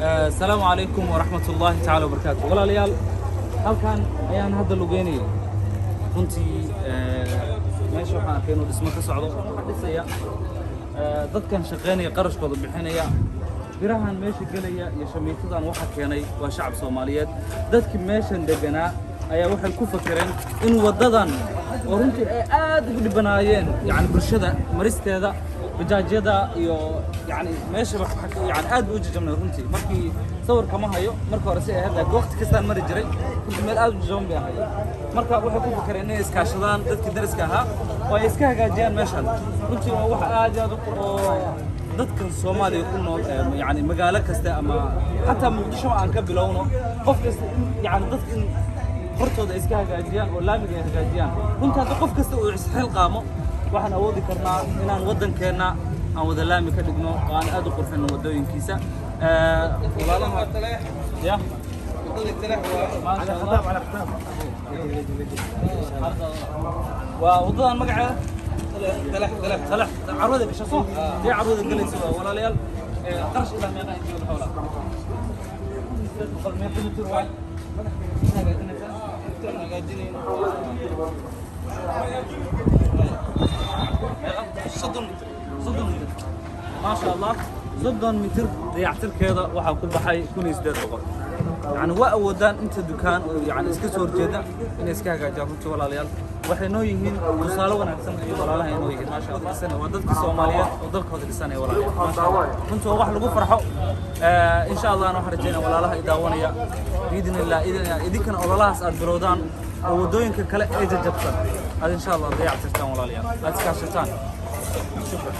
Asalaamu calaykum waraxmat ullaahi tacaala wabarakaatu. Walaalayaal, halkan ayaan hadda lugeynayay. Runtii meesha waxaan arkay inuu dhismo ka socdo. Waxaa dhisaya dadkan shaqaynaya, qarashkooda bixinaya, birahan meesha gelaya iyo shamiitadan waxa keenay waa shacab Soomaaliyeed. Dadkii meeshan deganaa ayaa waxay ku fakereen in waddadan oo runtii ay aad ugu dhibanaayeen, yani bulshada maristeeda, bajaajyada iyo yani meesha yani aad bay u jajabnay. Runtii markii sawirka ma hayo marka hore si ay ahayd, laakiin waqti kastaan mari jiray, runtii meel aad u jajaban bay ahayd. Marka waxay ku fakereen inay iskaashadaan dadkii dariska ahaa oo ay iska hagaajiyaan meeshan. Runtii waa wax aad iyo aad oo dadkan Soomaaliya ku nool, yani magaalo kasta ama xataa Muqdisho aan ka bilowno, qof kasta in yani dadka in hortooda ay iska hagaajiyaan oo laamiga ay hagaajiyaan. Runtii hadda qof kasta uu isxilqaamo, waxaan awoodi karnaa inaan waddankeenna aan wada laami ka dhigno oo aan aad u qurxino waddooyinkiisa. Walaalaha ya, maasha Allah, waa waddadan magaceeda Taleex, carwada gasha soo dee, carwada galaysa waa. Walaalayaal, qarash ilaa meeqa intii wada xawla? 800 meeqa mitir waay hagaajinaysaa? Hagaajinayna meeqa? 30 mitir, 30 mitir, maasha Allah. 30 mitir dayactirkeeda waxaa ku baxay 1800. Yani waa awoodaan inta dukaan oo yani iska soo horjeeda inay iska hagaajiyaan. Runtii walaalayaal, waxay noo yihiin tusaale wanaagsan ayay walaalaha inoo yihiin, maasha Allah. Dhisanaya waa dadka Soomaaliyeed oo dalkooda dhisanaya. Walaalayaal, maasha Allah, runtii waa wax lagu farxo. Insha Allah waxaan rajeynaya walaalaha i daawanaya, biidni illah, idinkana ololahaas aad bilowdaan oo waddooyinka kale ee jajabsan aad insha Allah dayactirtaan. Walaalayaal, aad iskaashataan. Shukran.